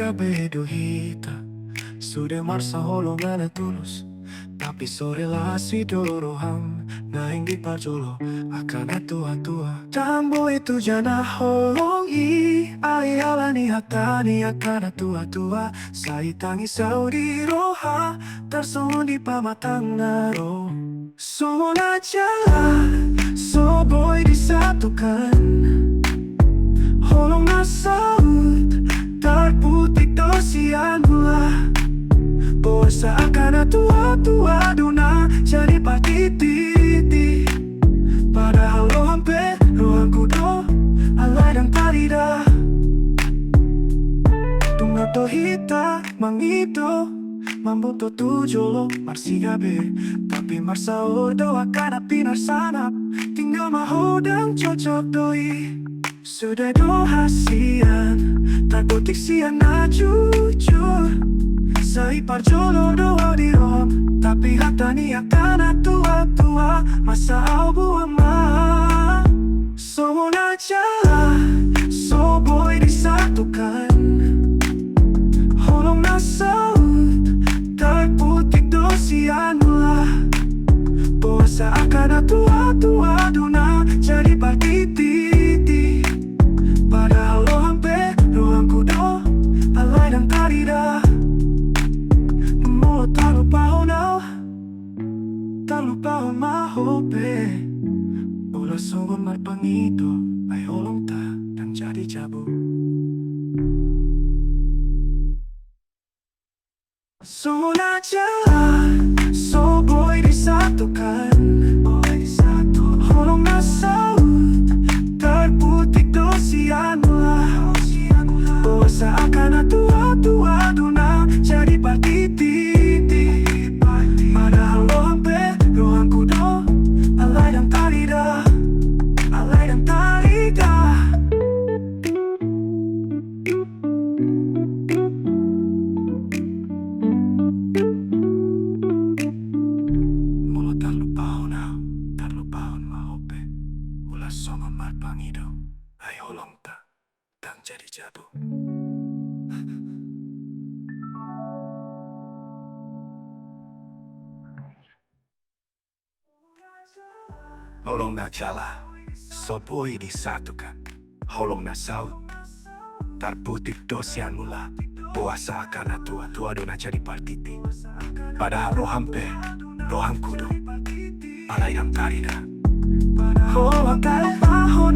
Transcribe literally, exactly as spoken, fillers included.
Gabe do hita sude marsaholongan na tulus, tapi so relasi do roham naeng diparjolo angka na tuatua. Ndang boi tuja na holong i, ai ala ni hata ni angka na tuatua sai tangisau di roha, tarsongon di pamatang na ro. Songon na jala so boi disatukan, holong na saut tarputik do sian mula. Boasa angka na tuatua do na jadi partititi, padahal roham pe rohangku do, alai ndang tarida. Dung do hita mangido, mamboto tu jolo marsigabe, tapi marsaor do angka na pinarsanap, tinggal ma ho ndang cocok do i. Sude do hasian tarputik sian na jujur, sai parjolo do au di roham, tapi hata ni angka na tuatua masa au buang ma. Songon na jala so boi disatukan, holong na saut tarputik do sian mula. Boasa angka na tuatua do na jadi partititi, padahal roham pe rohangku do, alai ndang tarida. Molo tarlupahon au, tarlupahon ma ho pe. Olo songon marpangido, ai holongta ndang jadi jabu. Songon na jala so boi disatukan, holong na saut tarputik do sian mula. Boasa angka na tuatua do na jadi partititi, padahal roham pe rohangku do, alai ndang tarida, alai ndang tarida. Molo tarlupahon au, tarlupahon ma ho pe. Olo songon marpangido, ai holongta ndang jadi jabu. Holong na jala so boi disatukan, holong na saut tarputik do sian mula. Boasa angka na tuatua do na jadi partititi, padahal roham pe rohangku do, alai ndang tarida. Molo tarlupahon